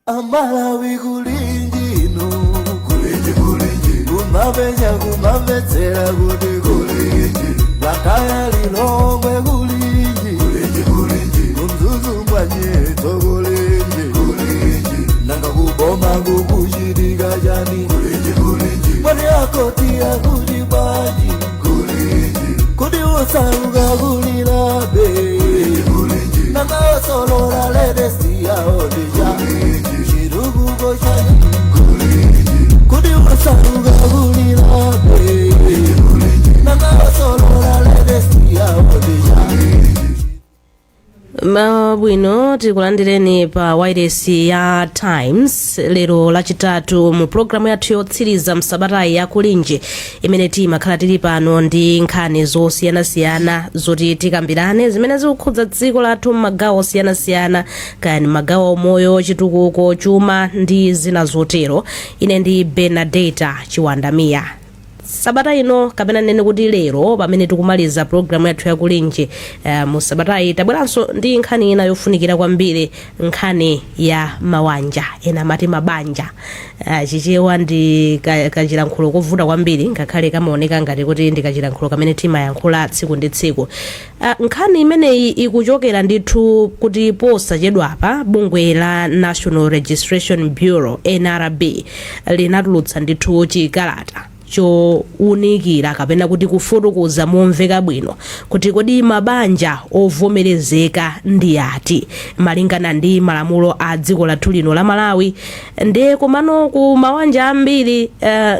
Amalawi, kulinji inu, kulinji, kulinji, kumapenya kumamvetsera kuti kulinji, Blantyre, Lilongwe, kulinji, kulinji, kulinji, kuMzuzu mwanyetso, kulinji, kulinji, nanga kuboma kukuchitika chani? Kulinji, kulinji, mwati akoti akuti bwanji? Kulinji, kuti usauka kulilabe? Kulinji, nanga osolola latest yawo ndija chitukuko chani? Kuti usauka kulilabe? Nanga osolola latest yawo ndija. Mabwino, tikulandireni pa wireless ya Times lero Lachitatu mu programu yathu yotsiriza msabatayi ya Kulinji, imene timakhala tili pano ndi nkhani zosiyanasiyana zoti tikambirane zimene zikukhudza dziko lathu m'magawo osiyanasiyana, kaya ni magawo omoyo, chitukuko, chuma ndi zina zotero. Ine ndi Benadeta Chiwandamiya. Sabata ino, kapena nene kuti lero, pamene tikumaliza programu yathu yakulinji mu sabatayi, tabweranso ndi nkhani ina yofunikira kwambiri, nkhani ya mawanja, ena amati mabanja. Chichewa ndi kachilankhulo kovuta kwambiri, ngakhale kamaoneka ngati kuti ndi kachilankhulo kamene timayankhula tsiku ndi tsiku. Nkhani imeneyi ikuchokera ndithu kuti posachedwapa bungwe la National Registration Bureau, NRB, linatulutsa ndithu chikalata chowunikira kapena kuti kufotokoza momveka bwino kuti kodi mabanja ovomerezeka ndi ati malingana ndi malamulo a dziko lathu lino la Malawi. Ndiye komano ku mawanja ambiri,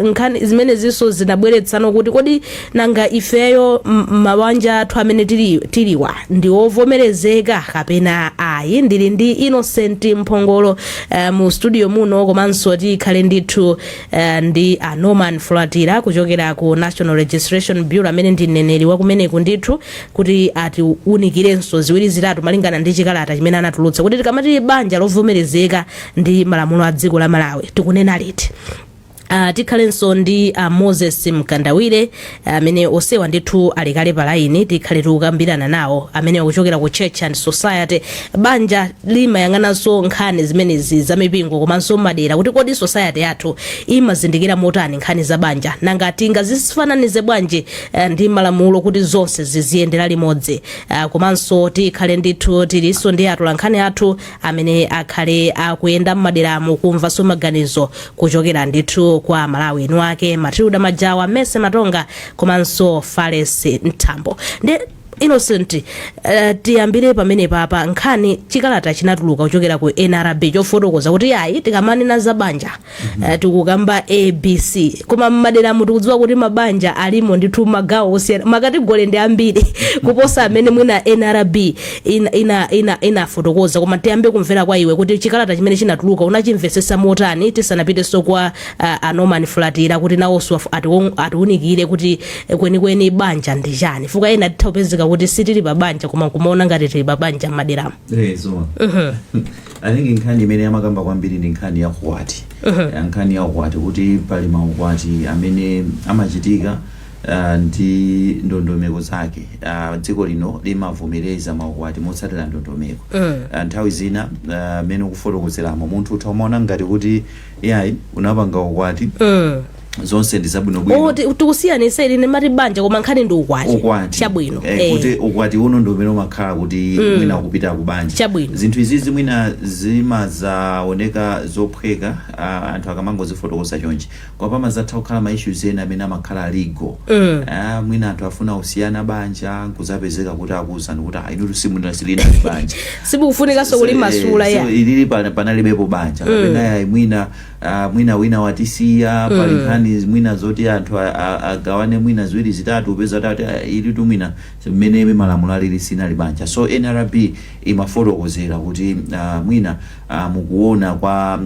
nkhani zimenezinso zinabweretsano kuti kodi nanga ifeyo mawanja athu amene tiliwa ndi ovomerezeka kapena ayi? Ndili ndi Innocent Mphongolo mu studio muno, komanso tikhale ndithu ndi a Norman Fulatira kuchokera ku National Registration Bureau, amene ndi mneneri wa kumeneku ndithu, kuti atiwunikirenso ziwiri zitatu malingana ndi chikalata chimene anatulutsa, kuti tikamati banja lovomerezeka ndi malamulo a dziko la Malawi tikunena liti. Tikhalenso ndi Moses Mkandawire, amene osewa ndithu alikale pa laini, tikhale tikukambirana nawo, amene akuchokera ku Church and Society. Banja limayang'ananso nkhani zimenezi za mipingo komanso madera, kuti kodi society yathu imazindikira motani nkhani za banja, nanga tingazifananize bwanji ndi malamulo kuti zonse ziziyendera limodzi? Komanso tikhale ndithu tilinso ndi atolankhani athu amene akhale akuyenda m'maderamo kumvanso maganizo kuchokera ndithu kwa Malawi enu ake, Matilda Majawa, Mese Matonga komanso Fales Mtambo. Ndi Innocent, tiyambire pamene papa nkhani, chikalata chinatuluka kuchokera ku NRB chofotokoza kuti ayi, tikamanena za banja tikukamba ABC, koma mmaderamo tikudziwa kuti mabanja alimo ndithu magawo osiyana, ma category ndi ambiri kuposa amene mwina NRB inafotokoza. Koma tiyambe kumvera kwa iwe kuti chikalata chimene chinatuluka unachimvesesa motani, tisanapitenso kwa a Norman Fulatira kuti nawonso atiwunikire kuti kwenikweni banja ndi chani, fuka ena titha kupezeka kuti sitili pa banja koma nkumaona ngati tili pa banja m'maderamo. Eh, so I think nkhani imene amakamba kwambiri ndi nkhani ya ukwati. Nkhani ya ukwati, kuti pali maukwati amene amachitika ndi ndondomeko zake. Dziko lino limavomereza maukwati motsatira ndondomeko. Nthawi zina, mmene ukufotokozeramo, munthu utha umaona ngati kuti yayi, unapanga ukwati, zonse ndi zabwinobwino. Oh, tikusiyanisa, ine mati banja koma nkhani ndi ukwati. Ukwati. Chabwino. Kuti ukwati uno ndi umene umakhala kuti mwina kupita ku banja. Zinthu izizi mwina zimazaoneka zophweka anthu akamangozifotokoza chonchi, koma pamazatha kukhala ma issues ena amene amakhala legal. Mwina anthu afuna kusiyana banja, nkuzapezeka kuti akuwuzani kuti, "Ah, inutu simuna silinali banja." Sikufunikanso kulimasula. So ya ilili panalibepo banja, kapena yayi, mwina mwina wina watisiya, pali nkhani mwina zoti anthu agawane mwina ziwiri zitatu, upeza tati ilitu mwina mmene malamulo alili sinali banja. So NRB imafotokozera kuti mwina mukuona kwa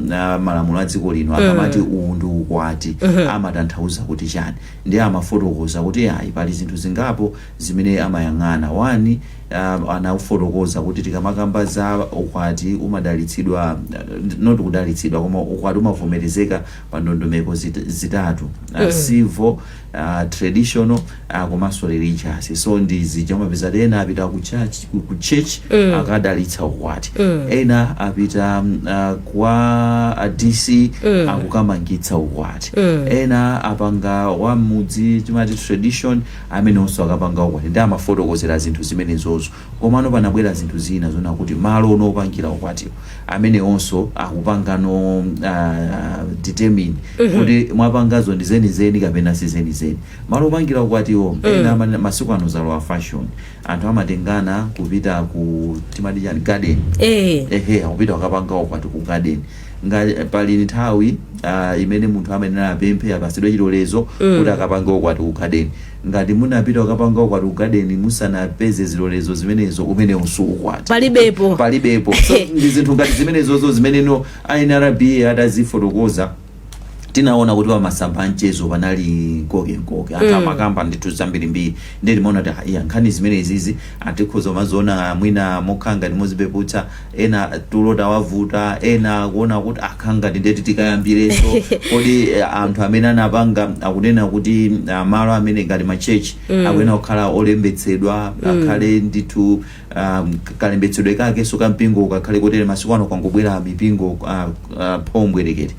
malamulo a dziko lino, akamati uwu ndi ukwati amatanthauza kuti chani? Ndi amafotokoza kuti ayi, pali zinthu zingapo zimene amayang'ana. One, Anaufotokoza kuti tikamakamba za ukwati umadalitsidwa, not kudalitsidwa, koma ukwati umavomerezeka pa ndondomeko zitatu: civil, traditional, komanso religious. So ndi zija umapeza ena apita ku church, ku church akadalitsa ukwati, ena apita kwa a DC akukamangitsa ukwati, ena apanga wa mudzi, timati tradition, amenenso akapanga ukwati. Ndi amafotokozera zinthu zimenezozo. Komano panabwera zinthu zina zona kuti malo onopangira ukwatiwo amene onso akupangano determine kuti mwapangazo ndi zenizeni kapena si zenizeni. Malo opangira ukwatiwo, ena masiku ano zalowa fashion, anthu amatengana kupita ku, timati chani, garden. Ehe, akupita akapanga ukwati ku garden. Nga pali nthawi imene munthu amayenera apemphe, apasidwe chilolezo kuti akapange ukwati ku garden. Ngati munapita ukapanga ukwati ku garden musanapeze zilolezo zimenezo, umenewo si ukwati. Palibepo. Palibepo. So ndi zinthu ngati zimenezozo zimeneno NRB atazifotokoza, tinaona kuti pamasamba amchezo panali nkokenkoke, anthu amakamba ndithu zambirimbiri. Ndiye timaona kuti iya, nkhani zimenezizi atikhoza maziona mwina mokhala ngati mozipeputsa, ena tulo tawavuta, ena kuona kuti akhala ngati ndeti tikayambirenso. Kodi anthu amene anapanga akunena kuti malo amene ngati ma church akuyenera kukhala olembetsedwa, akhale ndithu kalembetsedwe kakenso kampingo kakhale kotere. Masiku ano kwangobwera mipingo phombwerekete,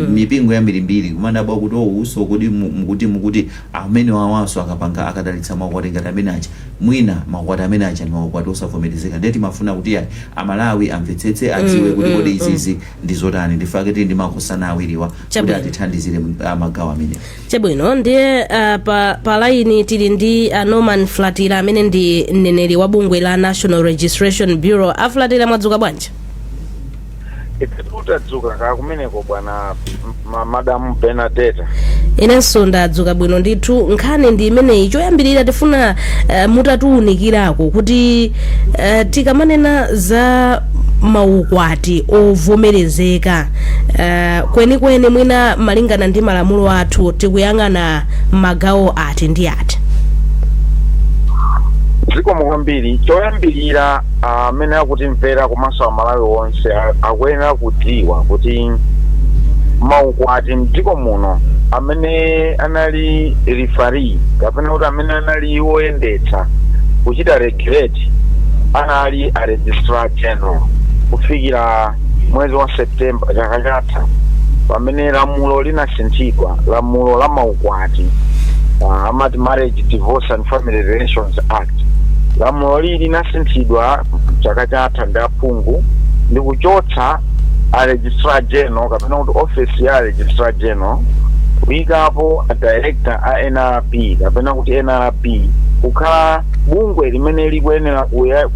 mipingo yambirimbiri, kumadabwa kuti ouso kuti mukuti amene wawanso akapanga, akadalitsa maukwati ngati amene aja, mwina maukwati amene aja ndi maukwati osavomerezeka. Ndiye timafuna kuti ayi, Amalawi amvetsetse, adziwe kuti kodi izizi ndi zotani. Ndifake tili ndi makosana awiriwa kuti atithandizire magawo amenewa. Chabwino. Ndiye pa laini tili ndi Norman Flatira amene ndi mneneri wa bungwe la National Registration Bureau. Aflatira, mwadzuka bwanji? Ife tadzuka ka kumeneko, bwana Madam Benadeta. Inenso ndadzuka bwino ndithu. Nkhani ndi imeneyi. Choyambirira tifuna mutatiwunikirako kuti tikamanena za maukwati ovomerezeka, kwenikweni mwina malingana ndi malamulo athu tikuyang'ana magawo ati ndi ati? Zikomo kwambiri. Choyambirira, amene akutimvera komanso Amalawi onse akuyenera kudziwa kuti maukwati mdziko muno, amene anali referee kapena kuti amene anali woyendetsa, kuchita regulate, anali a Registrar General kufikira mwezi wa September chaka chatha, pamene lamulo linasinthidwa, lamulo la maukwati, amati Marriage, Divorce and Family Relations Act. Lamulo lili linasinthidwa chaka chatha ndi aphungu ndi kuchotsa a Registrar General kapena kuti office ya Registrar General, kuyikapo a director a NRB kapena kuti NRB kukhala bungwe limene likuyenera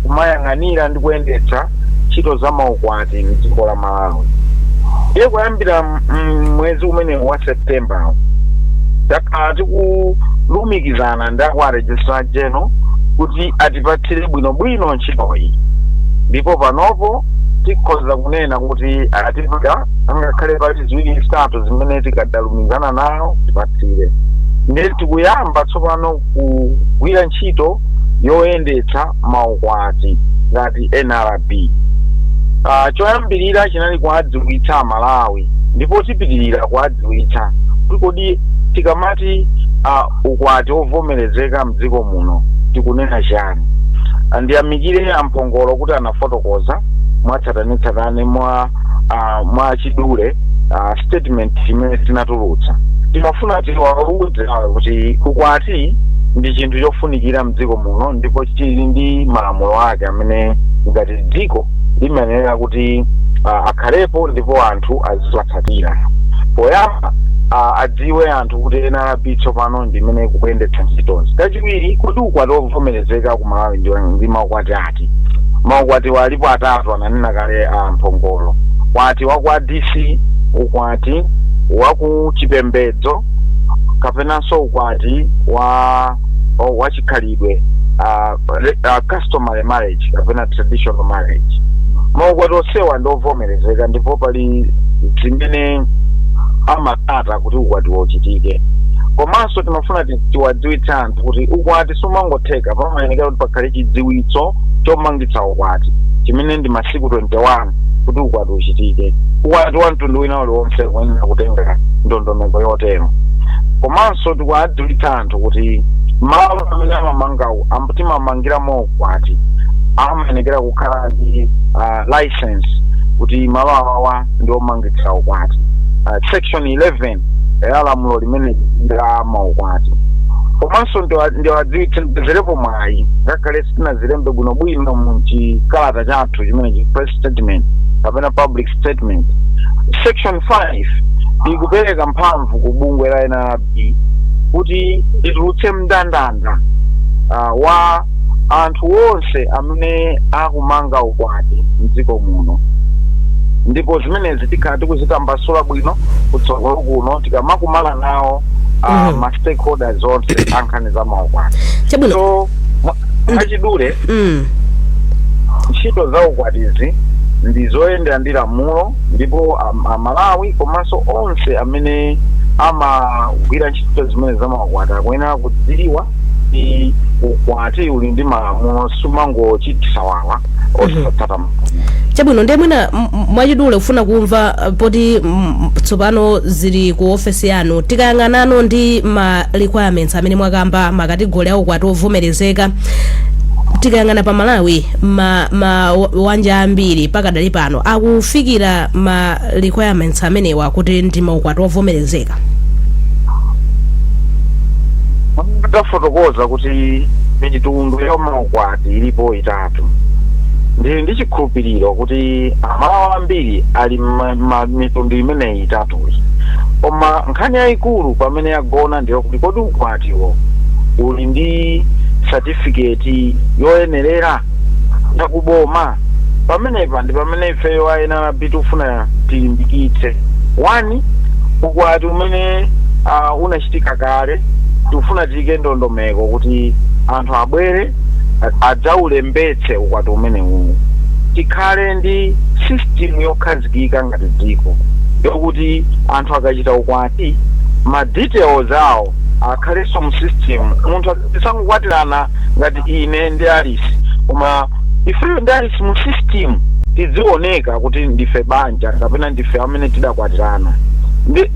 kumayang'anira ndi kuyendetsa ntchito za maukwati mdziko la Malawi. Ndiye kuyambira mwezi umenewu wa September takhala tikulumikizana ndi akwa Registrar General kuti atipatsire bwinobwino ntchitoyi, ndipo panopo tikhoza kunena kuti atipatsa, angakhale pali ziwiri zitatu zimene tikadalumikizana nayo tipatsire. Ndiye tikuyamba tsopano kugwira ntchito yoyendetsa maukwati ngati NRB. Choyambirira chinali kuwadziwitsa Amalawi, ndipo tipitirira kuwadziwitsa kuti kodi tikamati ukwati wovomerezeka mdziko muno tikunena chani. Ndiyamikire amphongolo kuti anafotokoza mwatsatanetsatane, mwa chidule statement imene tinatulutsa. Timafuna tiwauze kuti ukwati ndi chinthu chofunikira mdziko muno, ndipo chili ndi malamulo ake amene ngati dziko limayenera kuti akhalepo ndipo anthu aziwatsatira. Poyamba, adziwe anthu kuti NRB tsopano ndimene ikuyendetsa ntchitozi. Kachiwiri, kuti ukwati wovomerezeka ku Malawi ndi maukwati ati? Maukwati walipo atatu, ananena kale mphongolo: ukwati wa kwa DC, ukwati wa ku chipembedzo, kapenanso ukwati wa chikhalidwe, customary marriage kapena traditional marriage. Maukwati onsewa ndi ovomerezeka ndipo pali zimene amatsata kuti ukwati wochitike. Komanso Komanso timafuna tiwadziwitse anthu kuti ukwati sumangotheka, pamayenekera kuti pakhale chidziwitso chomangitsa ukwati chimene ndi masiku 21 kuti ukwati uchitike. Ukwati wa mtundu wina uliwonse kuyenera kutenga ndondomeko yotero. Komanso tikuwadziwitsa anthu kuti malo amene amamangawo, timamangiramo ukwati, amayenekera kukhala ndi license kuti malo awawa ndi omangitsa ukwati, section 11 ya lamulo limene la maukwati. Komanso ndiwadziwitse, ndipezerepo mwayi, ngakhale sitinazilembe bwinobwino mu chikalata chathu chimene chi press statement kapena public statement, section 5 ikupereka mphamvu ku bungwe la NRB kuti litulutse mndandanda wa anthu onse amene akumanga ukwati mdziko muno. Ndipo zimenezi tikhala tikuzitambasula bwino kutsogolo kuno tikamakumana nawo ma stakeholders onse ankhani za maukwati. So mwachidule, ntchito za ukwatizi ndi zoyendera ndi lamulo, ndipo Amalawi komanso onse amene amagwira ntchito zimene zamaukwati akuyenera kudziwa ndi ukwati uli ndi malamulo, sumangochitisa wawa osatsata malamulo. Chabwino, ndiye mwina mwachidule kufuna kumva, poti tsopano zili ku ofesi yanu, tikayang'anano ndi ma requirements amene mwakamba, ma category a ukwati ovomerezeka, tikayang'ana pa Malawi, ma wanja ambiri pakadali pano akufikira ma requirements amenewa kuti ndi maukwati ovomerezeka? Tafotokoza kuti mitundu ya maukwati ilipo itatu. Ndili ndi chikhulupiriro kuti Amalawi ambiri ali mitundu imeneyi itatuyi, koma nkhani yayikulu pamene yagona ndiyo kuti kodi ukwatiwo uli ndi certificate yoyenerera yakuboma? Pamenepa ndi pamene ifeyo a NRB tikufuna tilimbikitse. One, ukwati umene unachitika kale, tikufuna tiyike ndondomeko kuti anthu abwere adzaulembetse ukwati umenewu. Tikhale ndi system yokhazikika ngati dziko yokuti anthu akachita ukwati, ma details awo akhalenso mu system. Munthu tisangokwatirana ngati ine ndi Alice, koma ifeyo ndi Alice mu system tidzioneka kuti ndife banja kapena ndife amene tidakwatirana. Ndi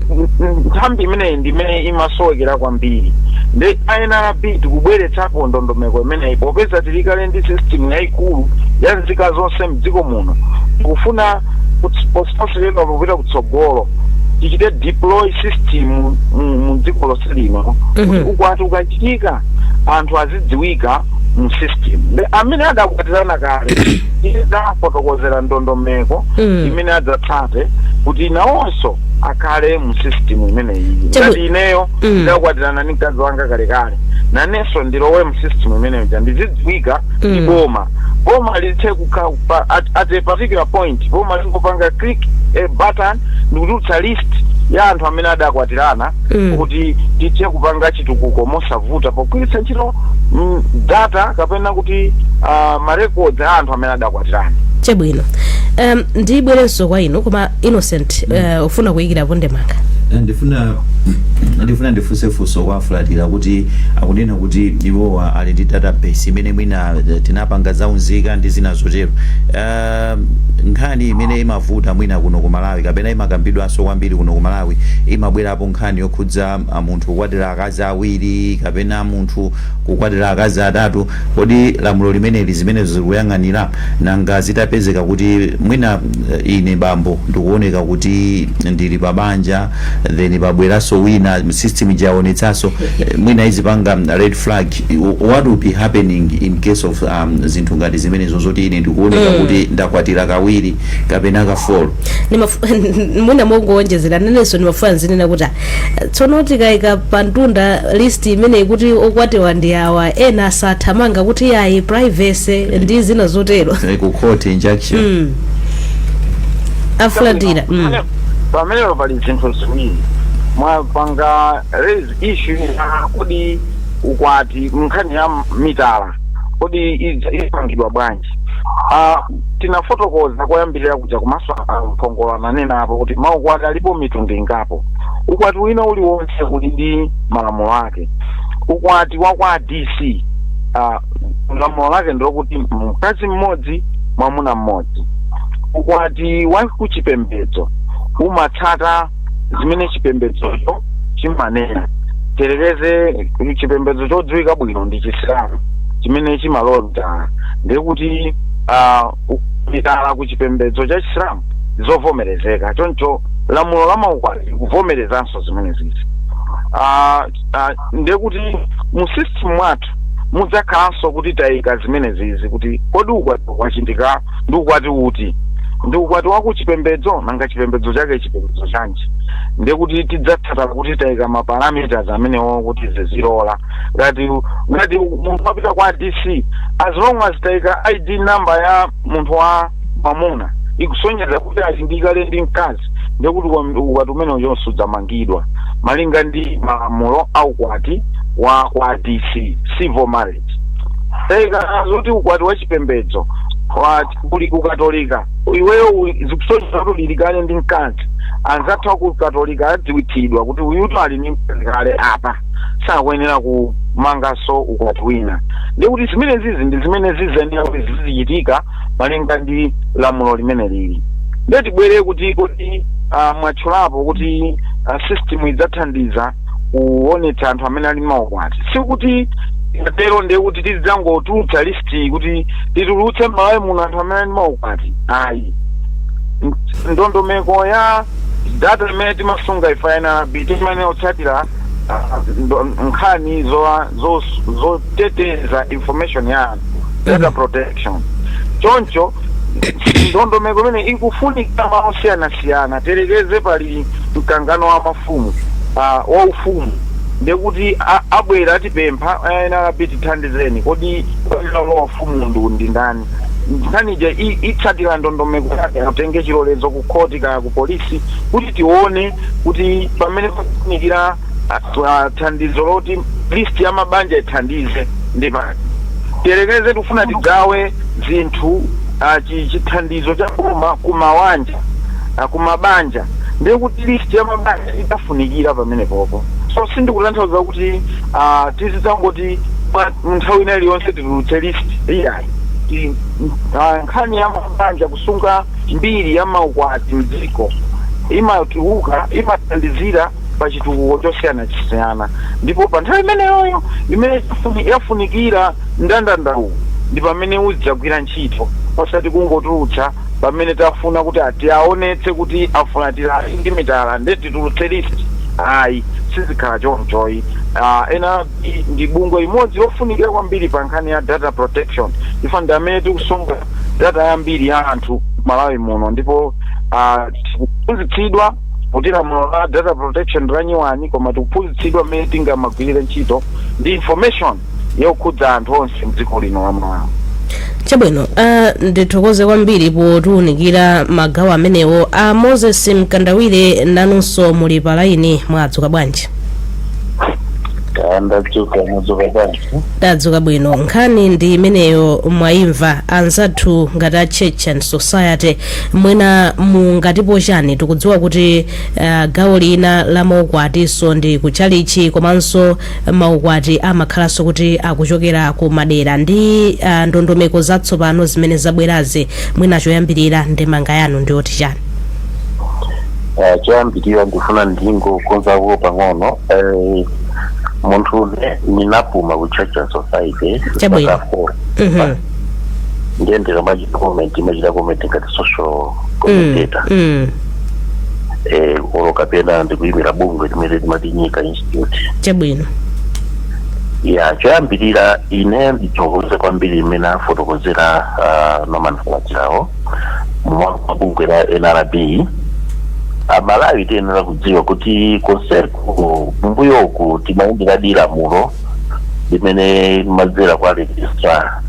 nthambi imeneyi ndi imene imasowekera kwambiri, ndi NRB tikubweretsapo ndondomeko imeneyi. Popeza tilikale ndi system yayikulu ya nzika zonse mdziko muno, tikufuna posachedwa kupita kutsogolo tichite deploy system mu dziko lonse lino kuti ukwati ukachitika anthu azidziwika mu system. Ndi amene adakwatirana kale tidzafotokozera ndondomeko imene adzatsate kuti nawonso akhale mu system imeneyi. Ngati ineyo ndakwatirana ndi mkazi wanga kalekale, nanenso ndilowe mu system imeneyo, ndizidziwika ndi boma. Boma lithe kukha at a particular point, boma lingopanga click a button ndikutulutsa list ya anthu amene adakwatirana kuti tithe kupanga chitukuko mosavuta pogwiritsa ntchito data kapena kuti ma records a anthu amene adakwatirana. Chabwino, ndibwerenso kwa inu, koma Innocent, ufuna kuyikirapo ndemanga? Ndifuna ndifunse funso kwa Afulatira kuti akunena kuti iwowa ali ndi database imene mwina tinapanga zaunzika ndi zina zotero. Nkhani imene imavuta mwina kuno ku Malawi kapena imakambidwanso kwambiri kuno ku Malawi, imabwerapo nkhani yokhudza munthu kukwatira akazi awiri kapena munthu kukwatira akazi atatu. Kodi lamulo limeneli zimenezo zikuyang'anira? Nanga zitapezeka kuti mwina ine bambo ndikuoneka kuti ndili pa banja, then pabweranso wina, system ijaonetsanso, mwina izipanga red flag, what will be happening in case of zinthu ngati zimenezo zoti ine ndikuoneka kuti ndakwatira kawiri kapena ka four? Mwina mongoonjezera, nanenso ndimafuna nzinena kuti tsono tikayika pantunda list imeneyi kuti okwatiwa ndi awa, ena asathamanga kuti ayi, privacy ndi zina zotero. Ku court injunction. Afulatira. Pamenepo pali zinthu ziwiri. Mwapanga raise issue ya kodi ukwati, nkhani ya mitala. Kodi ipangidwa bwanji? Tinafotokoza koyambirira kuja, komanso Mphongolo ananena apo kuti maukwati alipo mitundu ingapo. Ukwati wina uliwonse uli ndi malamulo ake. Ukwati wa kwa DC, lamulo lake ndilokuti mkazi mmodzi, mwamuna mmodzi. Ukwati wa kuchipembedzo umatsata zimene chipembedzocho chimanena. Terekeze chipembedzo chodziwika bwino ndi Chisilamu chimene chimalola mitala, ndikuti mitala ku chipembedzo cha Chisilamu zovomerezeka. Choncho lamulo la maukwati likuvomerezanso zimene zizi. Ndekuti mu system mwathu mudzakhalanso kuti tayika zimene zizi, kuti kodi ukwati wachitika ndi ukwati uti? Ndi ukwati wa kuchipembedzo? Nanga chipembedzo chake chipembedzo chanji? Ndekuti tidzatsata kuti tayika ma parameters amenewo kuti zizilola. Ngati munthu wapita kwa DC, as long as tayika ID number ya munthu wa mwamuna ikusonyeza kuti ali ndi kale ndi mkazi, ndekuti ukwati umenewo sudzamangidwa malinga ndi malamulo a ukwati wa kwa DC, civil marriage. Tayika zoti ukwati wa chipembedzo kuli kukatolika, iweyo zikusonyeza kuti uli kale ndi mkazi, anzathu aku Katolika adziwitsidwa kuti uyutu ali ndi mkazi kale, apa sakuyenera kumanganso ukwati wina. Ndikuti zimene zizi ndi zimene zizenera kuti zizichitika malinga ndi lamulo limene lili. Ndiye tibwere kuti kodi mwatchulapo kuti system idzathandiza kuonetsa anthu amene ali maukwati. Sikuti tero ndiye kuti tidzangotulutsa list kuti titulutse m'Malawi muno anthu amene ali maukwati, ayi. Ndondomeko ya data imene timasunga ife NRB, timene otsatira nkhani zoteteza information ya anthu, data protection. Choncho ndondomeko imene ikufunika malo osiyanasiyana. Terekeze pali mkangano wa mafumu, wa ufumu, ndekuti abwera atipempha, "NRB, tithandizeni, kodi wa ufumu ndi ndani?" Nkhanija itsatira ndondomeko yake, atenge chilolezo ku khoti kaya ku polisi kuti tione kuti pamene pakufunikira thandizo loti list ya mabanja ithandize ndi pati. Tiyerekeze tikufuna tigawe zinthu, chithandizo cha boma kumawanja, kumabanja, ndiye kuti list ya mabanja itafunikira pamene popo. So sindikutanthauza kuti tizidzangoti nthawi ina iliyonse titulutse list, iyayi. Nkhani ya mabanja, kusunga mbiri ya maukwati mdziko, imatuluka, imathandizira pa chitukuko chosiyanasiyana, ndipo pa nthawi imeneyoyo imene yafunikira mndandandawu ndi pamene uzidzagwira ntchito, osati kungotulutsa pamene tafuna kuti atiaonetse kuti afuna tilali ndi mitala nde titulutse list, ayi, sizikhala chonchoyi. Ena ndi bungwe limodzi lofunikira kwambiri pa nkhani ya data protection. Ife ndi amene tikusunga data yambiri ya anthu Malawi muno, ndipo tikuphunzitsidwa kuti lamulo la data protection la nyuwani, koma tikuphunzitsidwa mmene tingamagwirire ntchito ndi information yokhudza anthu onse mdziko lino la Malawi. Chabwino, ndithokoze kwambiri potiwunikira magawo amenewo. A Moses Mkandawire, nanunso muli pa laini, mwadzuka bwanji? Ndadzuka, mwadzuka bwanji? Tadzuka bwino. Nkhani ndi imeneyo mwayimva. Anzathu ngati a Church and Society, mwina mungatipo chani? Tikudziwa kuti gawo lina la maukwatiso ndi kuchalichi, komanso maukwati amakhalanso kuti akuchokera ku madera ndi ndondomeko zatsopano zimene zabwerazi. Mwina choyambirira ndemanga yanu ndiyoti chani? Choyambirira ndifuna ndingokonzako pang'ono. Munthu ne ninapuma ku Church and Society Chabwino. zaka 4. Ndiye ndikamachita comment, imachita comment ngati social commentator olo kapena ndikuyimira bungwe limene limati Nyika Institute. Ya, choyambirira ine ndithokoze kwambiri imene afotokozera Norman Fulatirawo mwa bungwe la NRB. Amalawi tiyenera kudziwa kuti konseku mbuyoku timayendera lamulo limene limadzera kwa Registrar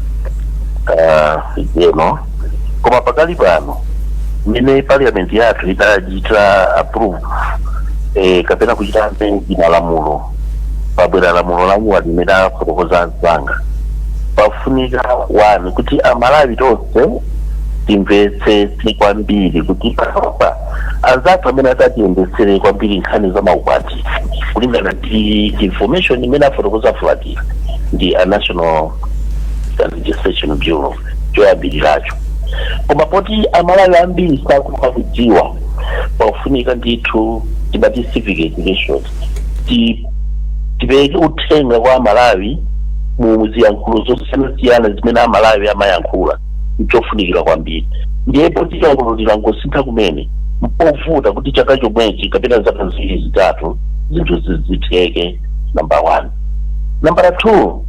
General, koma pakali pano mmene parliament yathu itachita approve kapena kuchita amend malamulo, pabwera lamulo la nyuwa limene afotokoza anzanga. Pafunika one kuti Amalawi tonse timvetsetse kwambiri kuti panopa anzathu amene atatiyendetsere kwambiri nkhani za maukwati, kulingana ndi information imene afotokoza Fulatira, ndi a National Registration Bureau, choyambiriracho. Koma poti Amalawi ambiri sakufa kudziwa, pafunika ndithu timati civic education, tipereke uthenga kwa Amalawi mu ziyankhulo zosiyanasiyana zimene Amalawi amayankhula. Nchofunikira kwambiri. Ndiye poti lamulo lilangosintha kumene, mpovuta kuti chaka chomwechi kapena zaka 2, 3 zinthu zizitheke, number one. Number two,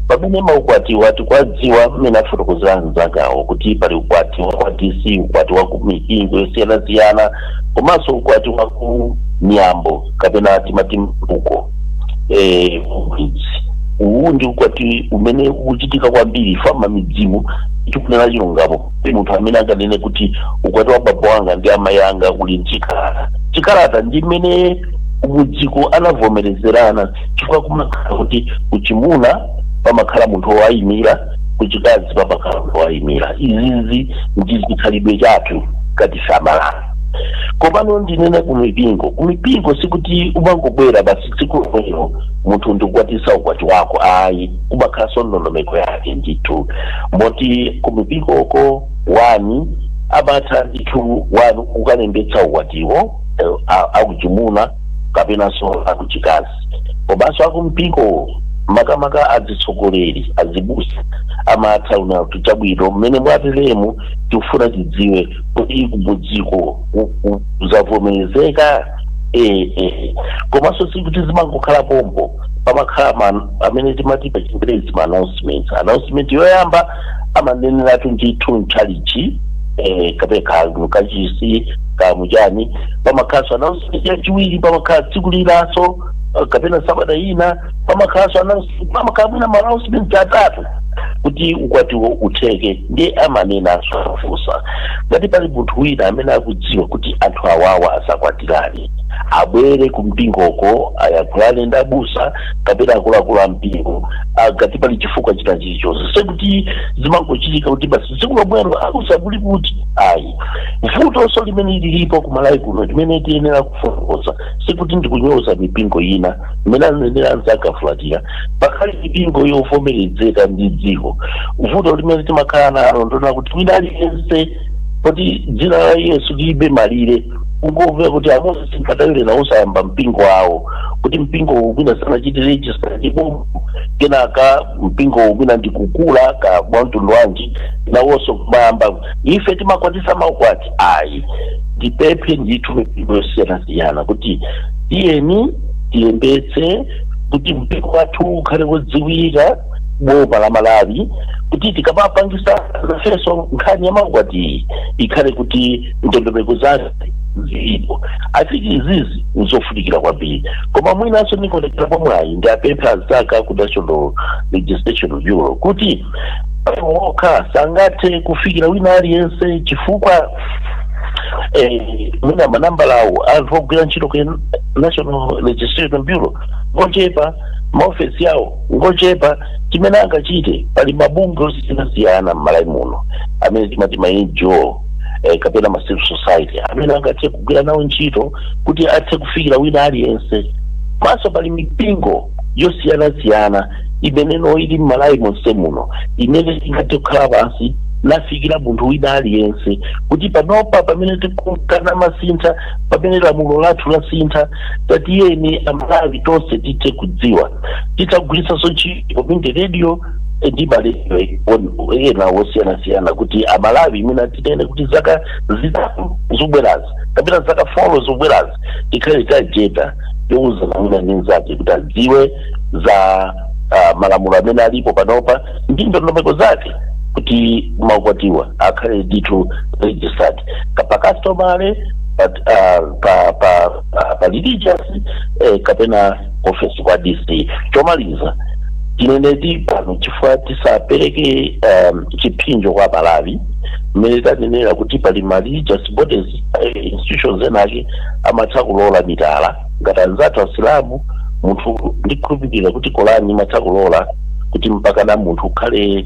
pamene maukwati wati kwadziwa mmene afotokozera anzangawo kuti pali ukwati wa kwa DC, ukwati wa ku mipingo yosiyanasiyana, komanso ukwati wa ku miyambo kapena timati mbuko kumidzi. Uwu ndi ukwati umene ukuchitika kwambiri fama midzimu. Tikunena chilungamo, munthu amene anganene kuti ukwati wa baba wanga ndi amayi anga uli mchikalata, chikalata ndi mmene kumudziko anavomerezerana, chifukwa kumakhala kuti kuchimuna pamakhala munthu wowayimira, kuchikazi pamakhala munthu wowayimira. Izizi ndi chikhalidwe chathu ngati Amalawi. Komano ndinene kumipingo, kumipingo sikuti umangobwera basi tsiku lomwelo munthu ndikukwatisa ukwati wako, ayi. Kumakhalanso ndondomeko yake ndithu, moti kumipingoko one amatha ndithu one kukalembetsa ukwatiwo akuchimuna kapenanso akuchikazi. Komanso akumpingo, makamaka azitsogoleri, azibusa, amatha una kuti chabwino, mmene mwateremu tikufuna tidziwe kuti kumudziko zavomerezeka. Komanso sikuti zimangokhala pompo, pamakhala amene timati pa Chingerezi ma announcements. Announcement yoyamba amaneneratu ndithu mtchalichi kapena kachisi kamuchani. Pamakhalanso announcement yachiwiri, pamakhala tsiku linanso kapena sabata ina, pamakhalanso announcement, pamakhala mwina ma announcement atatu kuti ukwatiwo utheke. Ndiye amanenanso, afunsa ngati pali munthu wina amene akudziwa kuti anthu awawa asakwatirane, abwere kumpingoko ayankhulane ndi abusa kapena akuluakulu a mpingo, ngati pali chifukwa china chilichonse. Sekuti zimangochitika kuti basi tsiku lomwelo abusa kuli kuti, ayi. Vutonso limene lilipo kumalawi kuno limene tiyenera kufotokoza, sikuti ndikunyoza mipingo ina, imene anenera anzanga Fulatira, pakhale mipingo yovomerezeka ndi dziko. Vuto limene timakhala nalo ndona kuti wina aliyense, poti dzina la Yesu lilibe malire, kungomvera kuti aMoses Mkandawire nawo sayamba mpingo wawo, kuti mpingo wina sanachite register ndipo kenaka mpingo wina ndikukula ka mwa mtundu wanji, nawonso kumayamba ife timakwatisa maukwati, ayi. Ndipemphe ndithu mipingo yosiyanasiyana kuti tiyeni tiyembetse kuti mpingo wathu ukhale wodziwika boma la Malawi, kuti tikamapangisa nafenso nkhani ya maukwati ikhale kuti ndondomeko zake zilipo. I think izizi nzofunikira kwambiri. Koma mwinanso ndikonekera pomwayi ndi apemphe anzanga ku National Registration Bureau kuti okha sangathe kufikira wina aliyense, chifukwa mwina manambala awo anthu ogwira ntchito ku National Registration Bureau ngochepa, maofesi awo ngochepa. Chimene angachite, pali mabungwe osiyanasiyana m'Malawi muno amene timati ma NGO kapena ma civil society amene angathe kugwira nawo ntchito kuti athe kufikira wina aliyense. Maso pali mipingo yosiyanasiyana imeneno ili m'Malawi monse muno imene ingathe kukhala pansi nafikira munthu wina aliyense kuti panopa pamene tikukana masintha, pamene lamulo lathu lasintha, tatiyeni Amalawi tonse tithe kudziwa. Titagwiritsanso ntchito community radio ndi maradio ena osiyanasiyana kuti Amalawi imene tinene kuti zaka 3 zikubwerazi kapena zaka 4 zikubwerazi tikhale ta agenda yowuzana wina ndi mnzake kuti adziwe za malamulo amene alipo panopa ndi ndondomeko zake kuti maukwatiwa akhale ndithu registered pa customary, pa religious kapena office kwa DC. Chomaliza tineneti pano, chifukwa tisapereke chipsinjo kwa Malawi, mmene tanenera kuti pali ma religious bodies, institutions enake amatha kulola mitala ngati anzathu Asilamu. Munthu ndikhulupirira kuti Korani imatha kulola Kuti mpakana munthu ukhale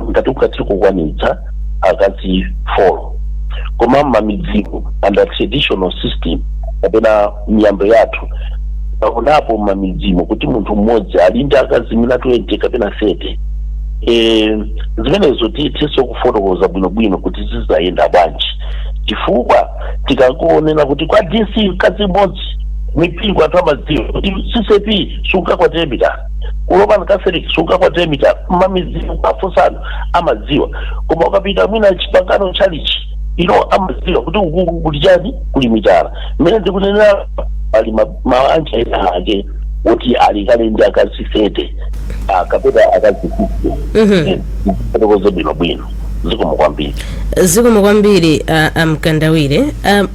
ngati ungathe kukwanitsa akazi 4, koma mmamidzimu under traditional system kapena miyambo yathu, pakunapo mmamidzimu kuti munthu mmodzi ali ndi akazi mina 20 kapena 30. Zimenezo tithenso kufotokoza bwinobwino kuti zizayenda bwanji, chifukwa tikangonena kuti kwa DC mkazi mmodzi, mipingo anthu amadziwa kuti CCAP sungakwatire mitala, ku Roman Catholic sungakwatire mitala, mmamidzimu afunsano amadziwa. Koma ukapita mwina Chipangano Chalichi ino, amadziwa kuti ukuku kuli chani, kuli mitala. Mmene ndikunenera, pali mabanja ena ake kuti ali kale ndi akazi 30 kapena akazi 50. Fotokoze bwinobwino. Zikomo kwambiri. Zikomo kwambiri, Amkandawire.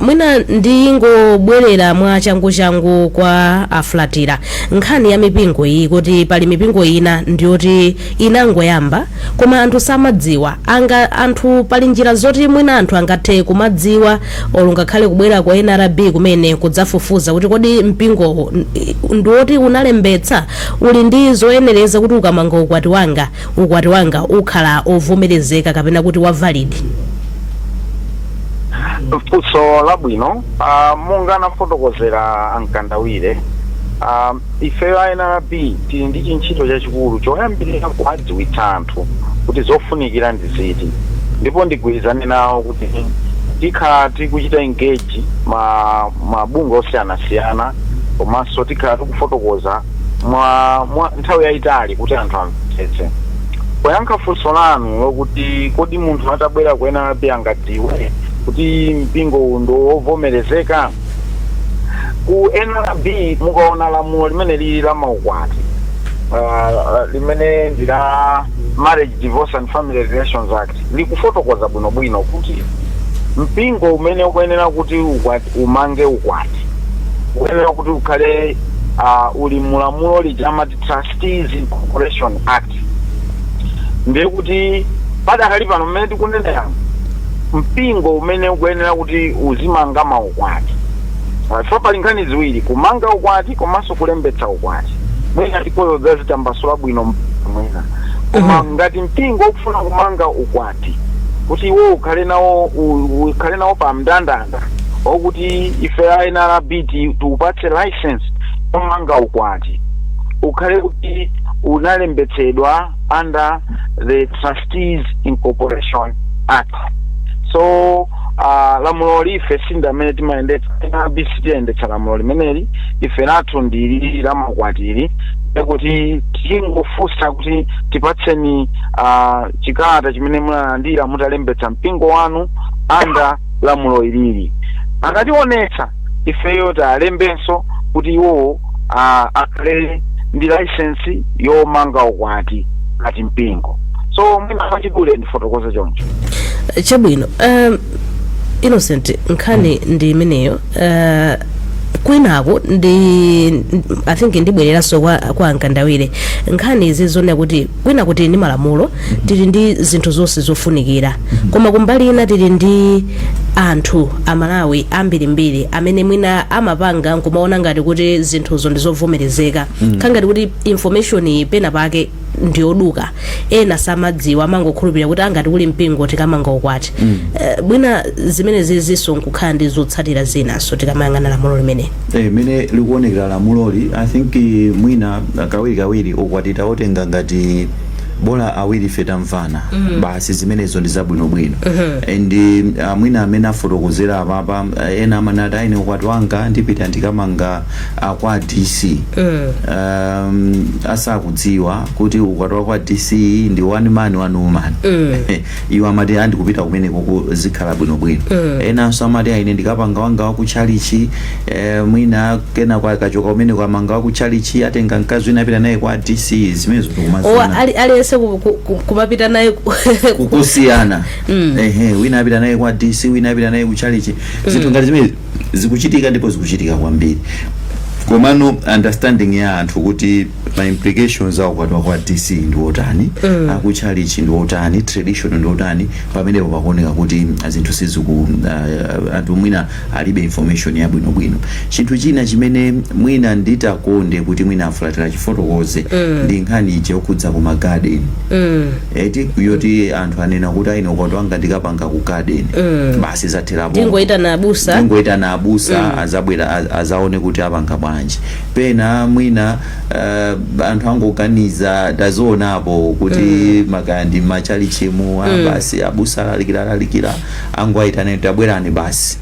Mwina ndingobwerera mwa changu kwa Aflatira. Nkhani ya mipingo iyi, kuti pali mipingo ina ndiyoti inangoyamba koma anthu samadziwa. Anga anthu, pali njira zoti mwina anthu angathe kumadziwa, olo ngakhale kubwera kwa NRB kumene kudzafufuza kuti kodi mpingowo ndiwoti unalembetsa, uli ndi zoyenereza kuti ukamanga ukwati wanga, ukwati wanga ukhala ovomerezeka kapena kuti wa valid? Funso labwino. Monga anafotokozera Ankandawire, ifeyo a NRB tili ndi chintchito chachikulu choyambirira kuwadziwitsa anthu kuti zofunikira ndi ziti, ndipo ndigwirizane nawo kuti tikhala tikuchita engage ma mabungwe osiyanasiyana, komanso tikhala tikufotokoza mwa nthawi yayitali kuti anthu amvetsetse. Poyankha funso lanu lokuti kodi munthu atabwera ku NRB angadziwe kuti mpingo uwu ndi wovomerezeka, ku NRB mukaona lamulo limene lili la maukwati, limene ndi la Marriage, Divorce and Family Relations Act, likufotokoza bwinobwino kuti mpingo umene ukuyenera kuti ukwati, umange ukwati, ukuyenera kuti ukhale uli mulamulo lija amati Trustees Incorporation Act. Ndiye kuti padakali pano mmene tikunenera, mpingo umene ukuyenera kuti uzimanga maukwati, so pali nkhani ziwiri: kumanga ukwati komanso kulembetsa ukwati. Mwina tikozo zazitambasula bwino mwina, koma ngati mpingo ukufuna kumanga ukwati kuti iwo ukhale nawo pa mndandanda okuti ife a NRB tiupatse license yomanga ukwati, ukhale kuti unalembetsedwa under the Trustees Incorporation Act. So lamulo life sindi amene timayendetsa, NRB sitiyendetsa lamulo limeneli. Ife lathu ndili la maukwatili, kuti tingofunsa kuti tipatseni chikalata chimene munalandira mutalembetsa mpingo wanu under lamulo ilili. Akationetsa, ifeyo talembenso kuti iwowo akhale ndi license yomanga ukwati ngati mpingo. So mwina mwachidule ndifotokoze choncho. Chabwino. Innocent, nkhani ndi imeneyo. Kwinako ndi, I think, ndibwereranso kwa Ankandawire. Nkhani izi zonena kuti kwina kuti ndi malamulo, tili ndi zinthu zonse zofunikira, koma kumbali ina tili ndi anthu Amalawi ambirimbiri amene mwina amapanga nkumaona ngati kuti zinthuzo ndi zovomerezeka, ngati kuti information pena pake ndiyoduka. Ena samadziwa, amangokhulupirira kuti angati kuli mpingo tikamanga ukwati. Mwina zimene zizinso nkukhala ndi zotsatira zinaso tikamayang'ana lamulo limene Mene likuonekera lamuloli, I think mwina kawirikawiri ukwati taotenga ngati bola awiri ife tamvana basi, zimenezo ndi zabwinobwino. And mwina amene afotokozera apapa, ena amanati, "Aine ukwati wanga ndipita ndikamanga kwa DC," asakudziwa kuti ukwati wa kwa DC ndi one man, one woman. Iwo amati andikupita kumeneko zikhala bwinobwino. Enanso amati, "Aine ndikapanga wanga wa kutchalichi." Mwina kena akachoka kumeneko amanga wa kutchalichi, atenga mkazi wina apita naye kwa DC. Zimenezo o tikumaziona. Aliyense kumapita naye Kusiyana. Ehe, wina apita naye kwa DC, wina apita naye kutchalichi. Zinthu ngati zimene zikuchitika, ndipo zikuchitika kwambiri. Komano understanding ya anthu kuti ma implications a ukwati kwa DC ndi otani, akutchalichi ndi otani, tradition ndi otani, pamenepo pakuoneka kuti zinthu siziku anthu mwina alibe information yabwinobwino. Chinthu china chimene mwina nditakonde kuti mwina afulatira chifotokoze ndi nkhani ije yokhudza ku magarden, eti, yoti anthu anena kuti aine ukwati wanga ndikapanga ku garden, basi zatherapo. Tingoyitana abusa. Tingoyitana abusa, azabwera, azaone kuti apanga bwanji. Pena mwina anthu angoganiza, tazionapo kuti makaya ndi machalichimu, basi abusa alalikira, alalikira, angoayitana, tabwerani basi,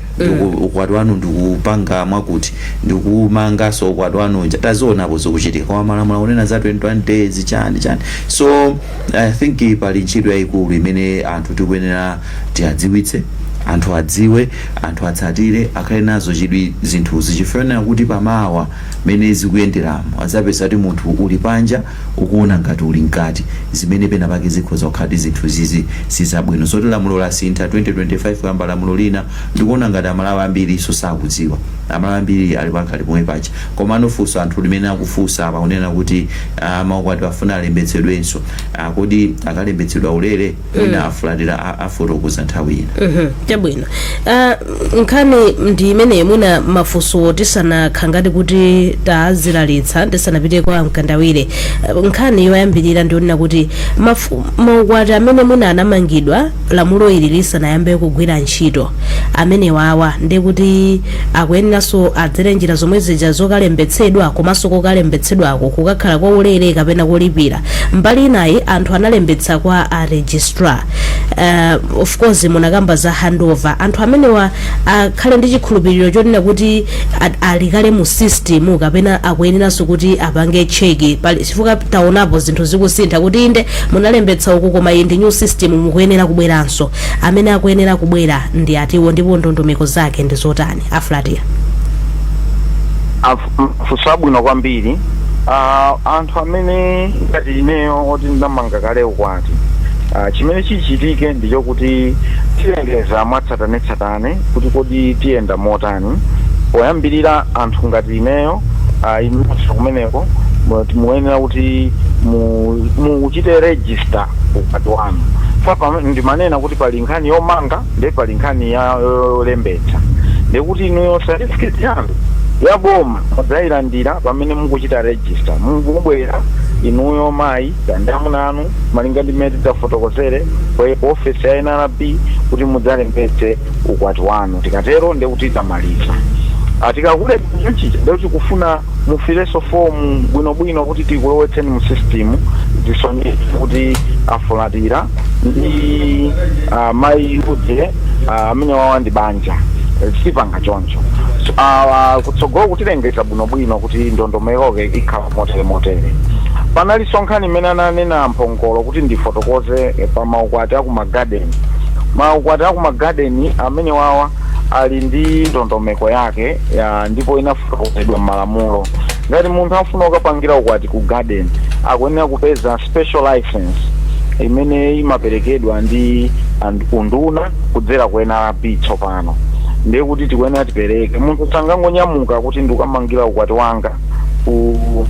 ukwati wanu ndikupanga mwakuti, ndikumanganso ukwati wanu. Tazionapo zikuchitika, koma malamulo akunena za 21 days, chani chani. So I think pali ntchito yayikulu imene anthu tikuyenera tiadziwitse anthu, adziwe anthu, atsatire, akhale nazo chidwi zinthuzi, chifukwa kuti pamawa mene zikuyenderamo azapeza kuti munthu uli panja ukuona ngati uli mkati, zimene pena pake zikhoza kukhala zinthu zizi sizabwino. Zoti lamulo lasintha 2025 kuyamba lamulo lina, ndikuona ngati Amalawi ambiri iso sakudziwa. Amalawi ambiri ali pakhali pomwe pacha. Komano funso anthu limene akufunsa apa kunena kuti maukwati afuna alembetsedwenso, kodi akalembetsedwa ulere? Mwina afulatira afotokoza nthawi ina. Chabwino. Nkhani ndi imene mwina mafunso tisanakhangati kuti tazilalitsa, tisanapite kwa Mkandawire. Nkhani yoyambirira ndionena kuti maukwati amene mwina anamangidwa lamulo ili lisanayambe kugwira ntchito, amene wawa ndi kuti akuyeneranso adzere njira zomwe zija zokalembetsedwa, komanso kokalembetsedwako kukakhala kwa ulere kapena kolipira? Mbali inayi, anthu analembetsa kwa a registrar, of course munakamba za handover, anthu amenewa akhale ndi chikhulupiriro chonena kuti alikale mu system, kapena akuyeneranso kuti apange check pali? Chifukwa taonapo zinthu zikusintha, kuti inde munalembetsa uku, koma iyi ndi new system, mukuyenera kubweranso. Amene akuyenera kubwera ndi atiwo, ndipo ndondomeko zake ndi zotani, afulatira? Funso abwino kwambiri. Anthu amene ngati ineyo oti ndamanga kale ukwati, chimene chichitike ndichokuti tilengeza mwatsatanetsatane kuti kodi tiyenda motani. Poyambirira, anthu ngati ineyo, inunso kumeneko, muyenera kuti muchite register ukwati wanu. Ndimanena kuti pali nkhani yomanga ndi pali nkhani ya yolembetsa. Ndikuti inuyo certificate yanu ya boma mudzayilandira pamene mukuchita register. Mukubwera inuyo, mayi ndi amuna anu, malinga ndi mmene tidzafotokozere ku ofesi ya NRB kuti mudzalembetse ukwati wanu. Tikatero ndekuti tamaliza. Tikakulembetsa chija, ndekuti kufuna mufilenso fomu bwinobwino kuti tikulowetseni mu system, zisonyeze kuti afulatira ndi mayi uje, amene wawa ndi banja. Sipanga choncho. So, kutsogolo kutilengeza bwinobwino kuti ndondomeko ikhala motere motere. Panalinso nkhani imene ananena Mphongolo kuti ndifotokoze, pa maukwati akumagadeni. Maukwati akumagadeni amene wawa ali ndi ndondomeko yake ya, ndipo inafotokozedwa m'malamulo. Ngati munthu afuna kukapangira ukwati ku garden, akuyenera kupeza special license imene imaperekedwa ndi unduna kudzera ku NRB. Tsopano ndiye kuti tikuyenera tipereke, munthu sangangonyamuka kuti ndikukamangira ukwati wanga ku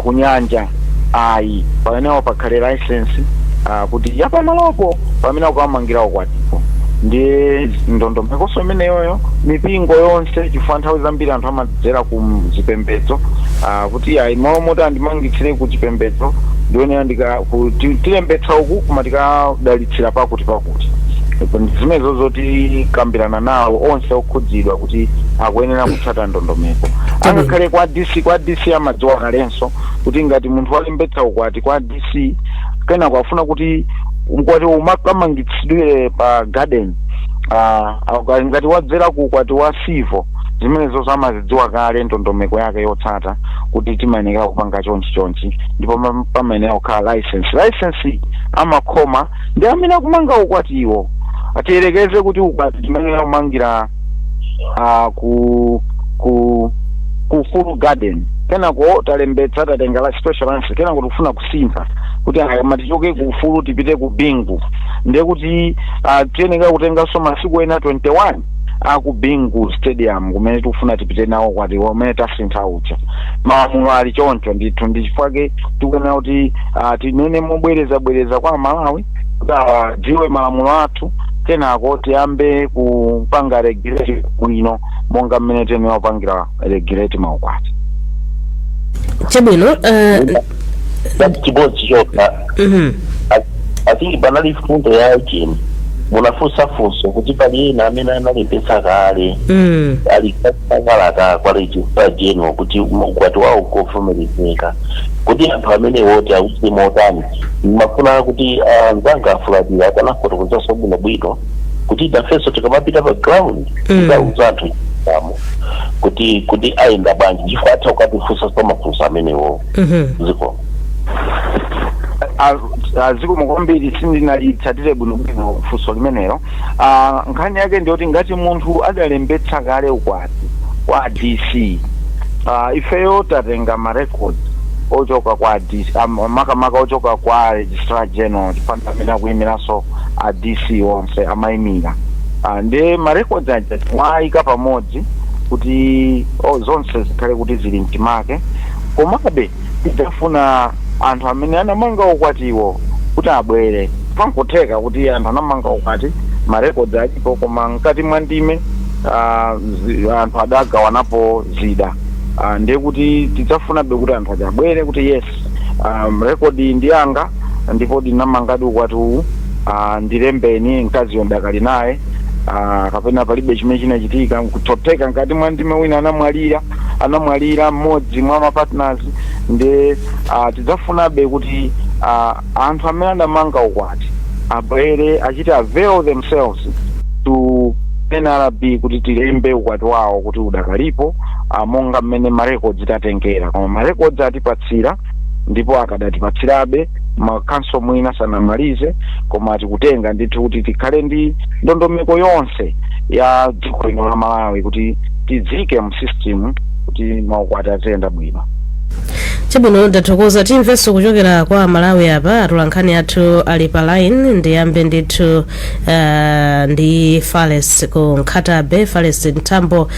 kunyanja, ayi. Pamenepo pakhale license kuti yapamalopo pamene akukamangira ukwatipo. Ndiye ndondomekonso imeneyoyo mipingo yonse, chifukwa nthawi zambiri anthu amadzera ku zipembedzo, kuti ayi, malo moti andimangitsire ku chipembedzo, ndionera tilembetsa uku koma tikadalitsira pakuti pakuti. Zimenezo zoti kambirana nawo onse okhudzidwa kuti akuyenera kutsata ndondomeko. Angakhale kwa DC, kwa DC amadziwa kalenso kuti ngati munthu walembetsa ukwati kwa DC, kenako afuna kuti ukwati umakamangitsidwire pa garden, ngati wadzera ku ukwati wa civil, zimenezo amazidziwa kale ndondomeko yake yotsata kuti timayenera kupanga chonchi chonchi, ndipo pamayenera kukhala license. License amakhoma ndi amene akumanga ukwatiwo. Tiyerekeze kuti ukwati timayenera kumangira ku full garden, kenako talembetsa, tatenga la special license, kenako tikufuna kusintha kuti aya tichoke ku Ufulu tipite ku Bingu, ndiye kuti tiyenera kutenganso masiku ena 21 Aku Bingu Stadium kumene tikufuna tipite nawo ukwati umene tasintha uja, malamulo ali choncho ndithu. Ndi chifukwa tikuyenera kuti tinene mobwerezabwereza kwa Amalawi kuti adziwe malamulo athu, kenako tiyambe kupanga regulate bwino monga mmene tiyenera kupangira regulate maukwati. Chabwino. Chimodzi chokha. I think panali fundo ya chini, munafunsa funso kuti pali ena amene analembetsa kale, ali kalata kwa Registrar General kuti ukwati wawo ukovomerezeka, kuti anthu amene woti akuti motani. Mafuna kuti anzanga afulatira akanafotokozanso bwinobwino kuti nafenso tikamapita pa ground tikauza anthu chamo kuti ayenda bwanji, chifukwa atha kukatifunsa mafunso amenewo. Ziko. Zikomo kwambiri. Sindinalitsatire bwinobwino funso limenelo. Nkhani yake ndiyoti ngati munthu adalembetsa kale ukwati kwa DC, ifeyo tatenga ma records ochoka kwa DC, makamaka ochoka kwa Registrar General, chifukwa amene akuyimiranso a DC onse amayimira. Ndi ma records aja mwayika pamodzi kuti zonse zikhale kuti zili mchimake. Komabe tidzafuna anthu amene anamanga ukwatiwo kuti abwere. Pankutheka kuti anthu anamanga ukwati, ma records alipo, koma mkati mwa ndime anthu adagawanapo zida. Ndiye kuti tidzafunabe kuti anthu aja abwere kuti yes, record ndi yanga ndipo ndinamangadi ukwati uwu, ndilembeni, mkaziyo ndakali naye, kapena palibe chimene chinachitika. Kuthoteka mkati mwa ndime wina anamwalira mmodzi mwa ma partners. Ndi tidzafunabe kuti anthu amene adamanga ukwati abwere, achite avail themselves to NRB kuti tilembe ukwati wawo kuti udakalipo, monga mmene ma records tatengera. Koma ma records atipatsira ndipo akadatipatsirabe makhanso mwina sanamalize, koma tikutenga ndithu kuti tikhale ndi ndondomeko yonse ya dziko lino la Malawi kuti tidzike mu system kuti maukwati aziyenda bwino. Chabwino, ndathokoza. Timvenso kuchokera kwa Malawi apa, atolankhani athu ali pa line. Ndiyambe ndithu ndi Fales ku Nkhatabe, Fales Mtambo,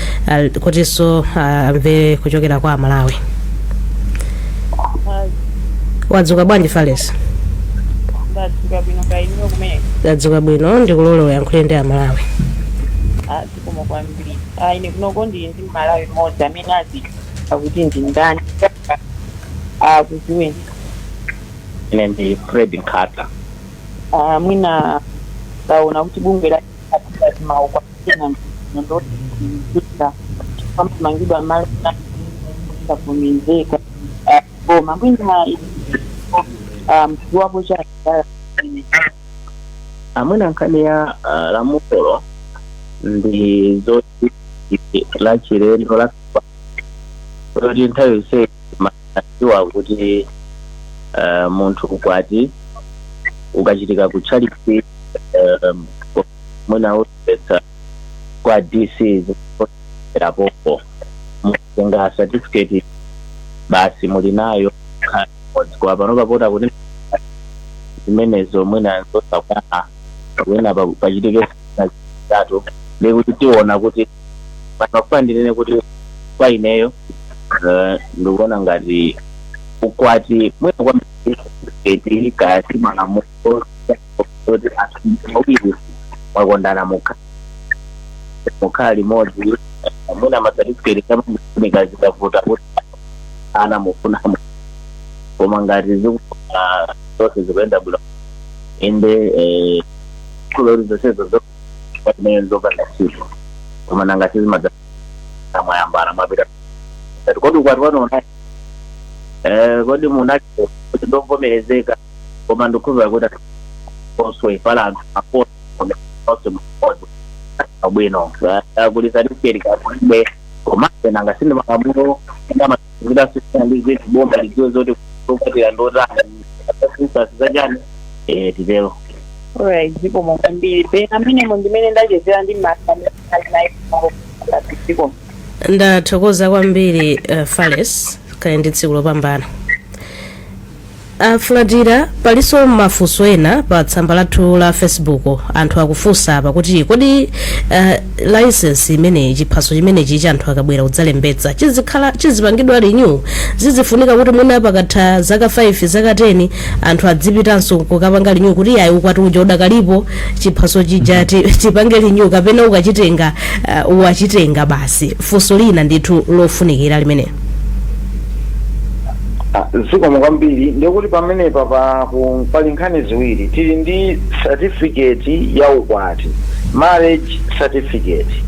kutinso amve kuchokera kwa Malawi. Wadzuka bwanji, Fales? Ndadzuka bwino, kainuyo kumene? Ndadzuka bwino. Ndikulole uyankhule ndi Amalawi. Zikomo kwambiri. Ine kunoko ndili ndi Malawi mmodzi amene azi akuti ndi ndani, akudziweni. Ine ndi Fred Nkhata. Mwina taona kuti bungwe la maukwati ndokuita pamamangidwa malo savomerezeka, koma mwina mdziwapo chake. Amwina nkhani ya lamulo ndi zoti la chilendo la kuti nthawi yonse madziwa kuti munthu ukwati ukachitika ku tchalitchi, mwina ulembetsa kwa DC zerapopo, mutenga certificate basi, muli nayo kwa pano papota kuti zimenezo mwina zosakwana, wina pachitike zitatu, ndikuti tiona kuti panopa. Ndinene kuti kwa ineyo ndikuona ngati ukwati mwina kwambiri kaya malamulo kuti anthu awiri mwakondana, mukhala limodzi, mwina ma certificate kamafunika zikavuta kuti ana mufuna, koma ngati zikuona zonse zikuyenda bwino, inde kulori zonsezo zimene zopanda ntchito, koma nanga sizimadza mwayambana, mwapita kodi ukwati wanu kodi munali kuti ndovomerezeka? Koma ndikukhulupirira kuti oswe pala anthu apo onse mmodzi bwino kuli certificate kakulibe, komabe nanga sindi malamulo ndamazitasisana ndi zinthu boma lidziwe zoti kukwatira ndotani zachani, titero. Alright, zikomo kwambiri. Pena amenemo ndimene ndachezera ndi naye. Zikomo. Ndathokoza kwambiri, Fales, kale ndi tsiku lopambana. Afulatira, palinso mafunso ena pa tsamba lathu la Facebook. Anthu akufunsa apa kuti kodi license imeneyi, chiphaso chimenechi cha anthu akabwera kudzalembetsa, chizikhala chizipangidwa renew? Zizifunika kuti mwina pakatha zaka 5, zaka 10, anthu adzipitanso kukapanga renew kuti ayi, ukwati uja udakalipo, chiphaso chija tipange renew, kapena ukachitenga wachitenga basi? Funso lina ndithu lofunikira limene. Ah, zikomo kwambiri. Ndikuti pamenepa pali nkhani ziwiri. Tili ndi certificate ya ukwati, marriage certificate.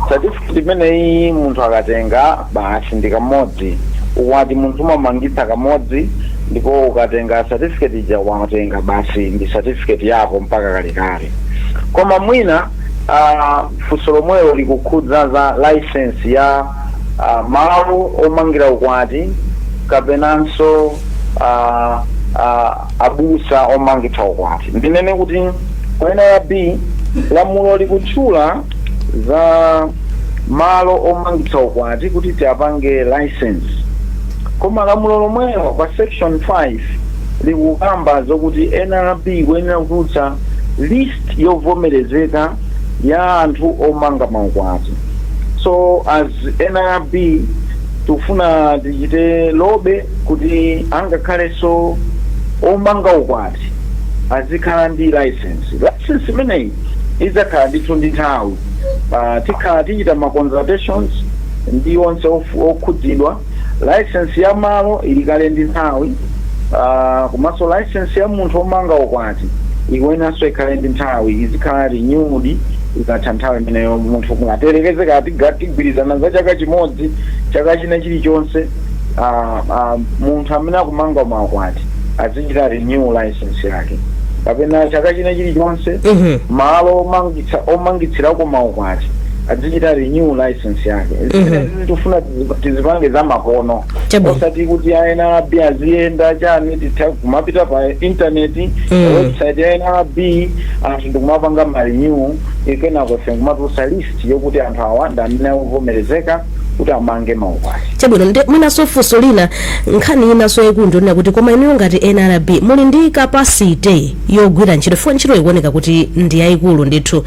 Certificate imeneyi munthu akatenga, basi, ndi kamodzi. Ukwati munthu umamangitsa kamodzi, ndipo ukatenga certificate ija, watenga basi, ndi certificate yako mpaka kalekale. Koma mwina funso lomwelo likukhudza za license ya malo omangira ukwati kapenanso abusa omangitsa ukwati. Ndinene kuti ku NRB lamulo likutchula za malo omangitsa ukwati kuti tiapange license, koma lamulo lomwelo pa section 5 likukamba zokuti NRB ikuyenera kutulutsa list yovomerezeka ya anthu omanga maukwati. So as NRB tikufuna tichite lobby kuti angakhalenso omanga ukwati azikhala ndi license. License imeneyi idzakhala ndithu ndi nthawi. Tikhala tichita ma consultations ndi onse okhudzidwa. License ya malo ili kale ndi nthawi, komanso license ya munthu omanga ukwati ikuyenanso ikhale ndi nthawi, izikhala renewed ikatha nthawi imeneyo. Munthu kungaterekeze kati tigwirizana za chaka chimodzi, chaka china chilichonse munthu amene akumanga maukwati azichita renew license yake, kapena chaka china chilichonse malo omangitsirako maukwati azichita renew license yake. Zimene tifuna tizipange za makono, osati kuti a NRB aziyenda chani. Titha kumapita pa intaneti, website ya NRB, anthu ndikumapanga ma renew, kenako ife nkumatulutsa list yokuti anthu awa ndi amene akuvomerezeka kuti amange maukwati. Chabwino. Ndi mwinanso funso lina, nkhani inanso yaikulu ndionena kuti koma inuyo ngati NRB muli ndi capacity yogwira ntchito? Fo ntchito ikuoneka kuti ndi yayikulu ndithu.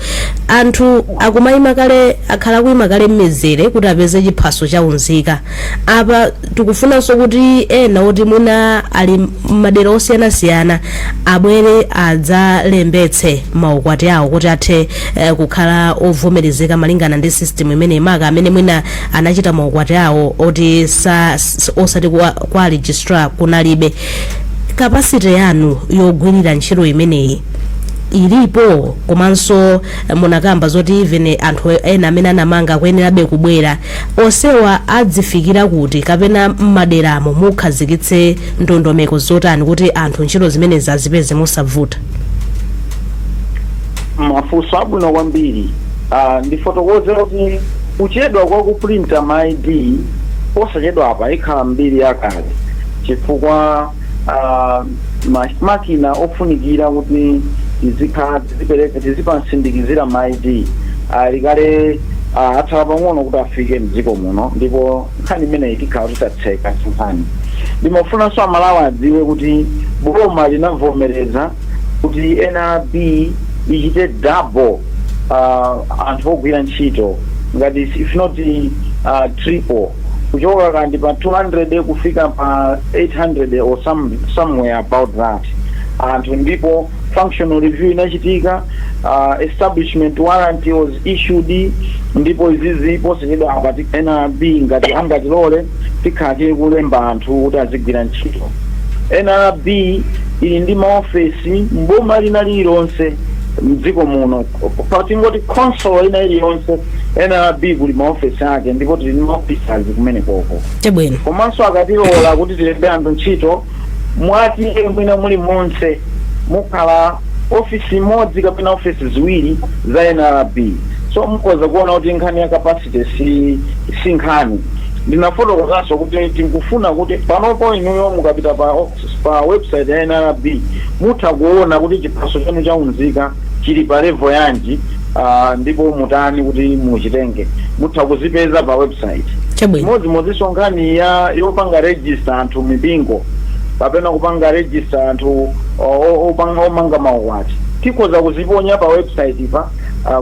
Anthu akumayima kale, akhala akuyima kale m'mizere kuti apeze chiphaso cha unzika. Apa tikufunanso kuti ena oti mwina ali m'madera osiyanasiyana abwere adzalembetse maukwati awo kuti athe kukhala ovomerezeka malingana ndi system imene maka amene mwina anachita maukwati awo oti osati kwa registrar kunalibe. Capacity yanu yogwirira ntchito imeneyi ilipo? Komanso munakamba zoti even anthu ena amene anamanga akuyenerabe kubwera. Onsewa adzifikira kuti, kapena m'maderamo mukhazikitse ndondomeko zotani kuti anthu ntchito zimenezi azipeze mosavuta? Mafunso abwino kwambiri. Ndifotokoze kuti kuchedwa kwa kuprinta ma ID posachedwa apa ikhala mbiri yakale, chifukwa makina ofunikira kuti tizikhala tizipereka, tizipasindikizira ma ID ali kale, atsala pang'ono kuti afike mdziko muno, ndipo nkhani imeneyi tikhala titatseka nkhani. Ndimafunanso Amalawi adziwe kuti boma linavomereza kuti NRB ichite double anthu ogwira ntchito, ngati if not triple, kuchoka kandi pa 200 kufika pa 800 or somewhere about that anthu. Ndipo functional review inachitika, establishment warrant was issued, ndipo izizi posachedwa apa NRB ngati angatilole tikhala tili kulemba anthu kuti azigwira ntchito. NRB ili ndi maofesi mboma lina lililonse mdziko muno. Patingoti council ina iliyonse, NRB kuli maofesi ake, ndipo tili ndi maofficers kumene koko. Komanso akatilola kuti tilembe anthu ntchito, mwati mwina muli monse mukhala ofisi imodzi kapena ofisi ziwiri za NRB. So mukhoza kuona kuti nkhani ya capacity si nkhani. Ndinafotokozanso kuti tikufuna kuti panopo inuyo mukapita pa website ya NRB mutha kuona kuti chiphaso chanu chaunzika chili pa level yanji, ndipo mutani kuti muchitenge. Mutha kuzipeza pa website. Chimodzimodzinso nkhani ya yopanga register anthu mipingo. Kapena kupanga register anthu omanga maukwati, tikhoza kuziponya pa website pa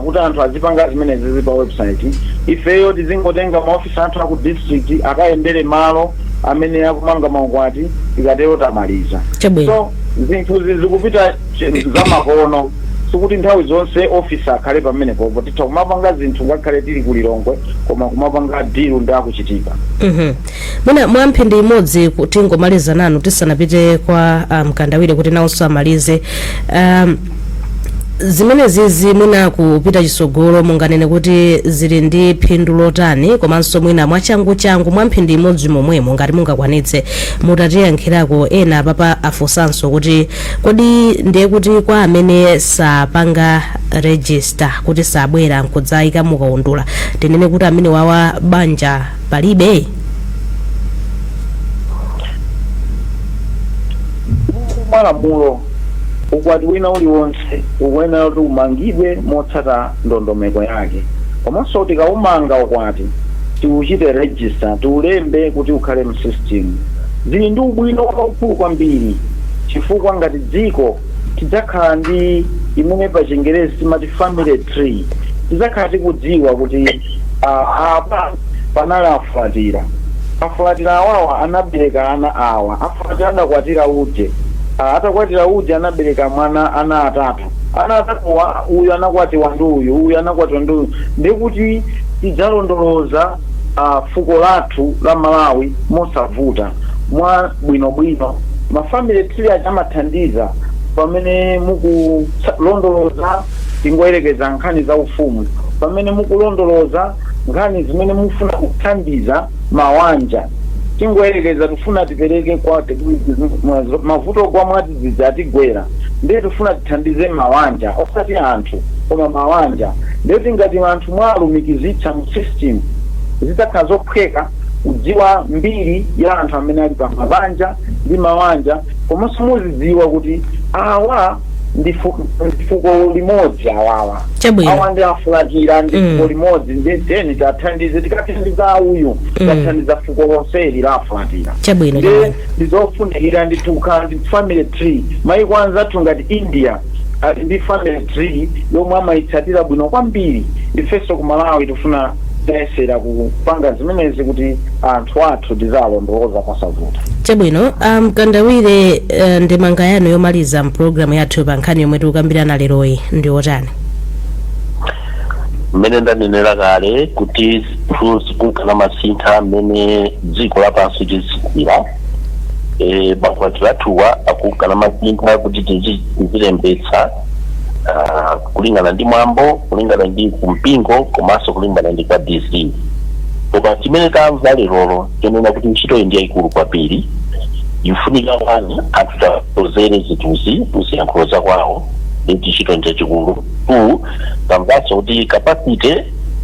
kuti anthu azipanga zimenezi pa website. Ifeyo tizingotenga maofisa anthu aku district akayendere malo amene akumanga maukwati. Tikatero tamaliza. Chabwino. So zinthuzi zikupita zamakono, sikuti nthawi zonse office akhale pamenepopo. Titha kumapanga zinthu ngakhale tili kulilongwe, koma kumapanga deal ndi akuchitika. Mwina mwamphindi imodzi tingomaliza nanu tisanapite kwa Mkandawire kuti nawonso amalize. Zimenezizi mwina kupita chitsogolo munganene kuti zili ndi phindu lotani? Komanso mwina mwachangu changu, mwamphindi imodzi momwemo ngati mungakwanitse, mutatiyankhirako ena apapa afunsanso kuti kodi ndiye kuti kwa amene sapanga register, kuti sabwera nkudzayika mukaundula, tinene kuti amene wawa banja palibe? Mwalamulo, ukwati wina uliwonse ukuyenera kuti umangidwe motsata ndondomeko yake, komanso tikaumanga ukwati tiuchite register, tiulembe kuti ukhale mu system. Zili ndi ubwino waukulu kwambiri, chifukwa ngati dziko tidzakhala ndi imene pa Chingerezi timati family tree. Tidzakhala tikudziwa kuti apa panali Afulatira, Afulatira awawa anabereka ana awa, Afulatira adakwatira uje, atakwatira uje anabereka mwana, ana atatu, ana atatuwa uyu anakwatiwa ndi uyu, uyu anakwatiwa ndi uyu. Ndikuti tidzalondoloza fuko lathu la Malawi mosavuta, mwa bwinobwino. Ma family tree aja amathandiza pamene mukulondoloza, tingoyerekeza nkhani za ufumu, pamene mukulondoloza nkhani zimene mufuna kuthandiza mawanja. Tingoyerekeza tifuna tipereke kwa mavuto kwa mwadzidzidzi atigwera, ndiye tifuna tithandize mawanja, osati anthu koma mawanja. Ndiye tingati anthu mwalumikizitsa mu system, zitakhala zophweka kudziwa mbiri ya anthu amene ali pa mabanja ndi mawanja, komanso muzidziwa kuti awa ndi fuko limodzi awawa. Awa ndi Afulatira, ndi fuko limodzi, ndi teni tathandize. Tikathandiza uyu, tathandiza fuko lonseli la Afulatira. Ndi ndizofunikira ndithu kukhala ndi family tree. Maiko anzathu ngati India ali ndi family tree yomwe amayitsatira bwino kwambiri. Ifenso ku Malawi tifuna tayesera kupanga zimenezi kuti anthu athu tizalondoloza mosavuta. Chabwino. Mkandawire, ndemanga yanu yomaliza mpulogalamu yathu pa nkhani yomwe tikukambirana leroyi ndi otani? Mmene ndanenera kale kuti zinthu zikunkana masintha mmene dziko lapansi lizikwira, makwati athuwa akunkana masintha kuti tizilembetsa kulingana ndi mwambo, kulingana ndi kumpingo, komanso kulingana ndi kwa DC. Koma chimene tamva lerolo chonena kuti ntchito iyi ndi yayikulu kwambiri, ifunika one, anthu tatozere zinthuzi muziyankhulo zakwawo, ndi ntchito njachikulu. Two, tamvanso kuti capacity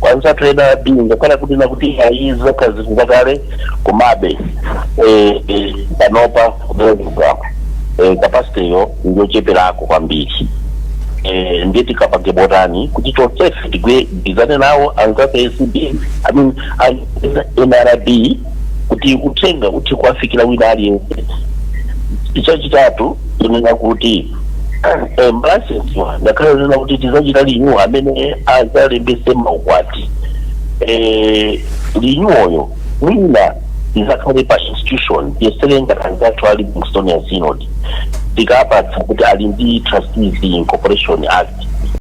kwanza ena b ngakhale kuti nakuti ayi zakhala zinthu zakale, komabe panopa kubereka capacity yo ndiyocheperako kwambiri. Ndiye tikapange botani kuti tonsefe tigwirizane nawo anzathu ACB, I mean NRB, kuti uthenga uthe kuwafikira wina aliyense. Chachitatu tinena kuti ma license wa ngakhale tinena kuti tizachita renew amene azalembese maukwati, renewal yo mwina izakhale pa institution. Tiyesere ngati anzathu a Livingstonia Synod, tikapatsa kuti ali ndi Trustees Incorporation Act.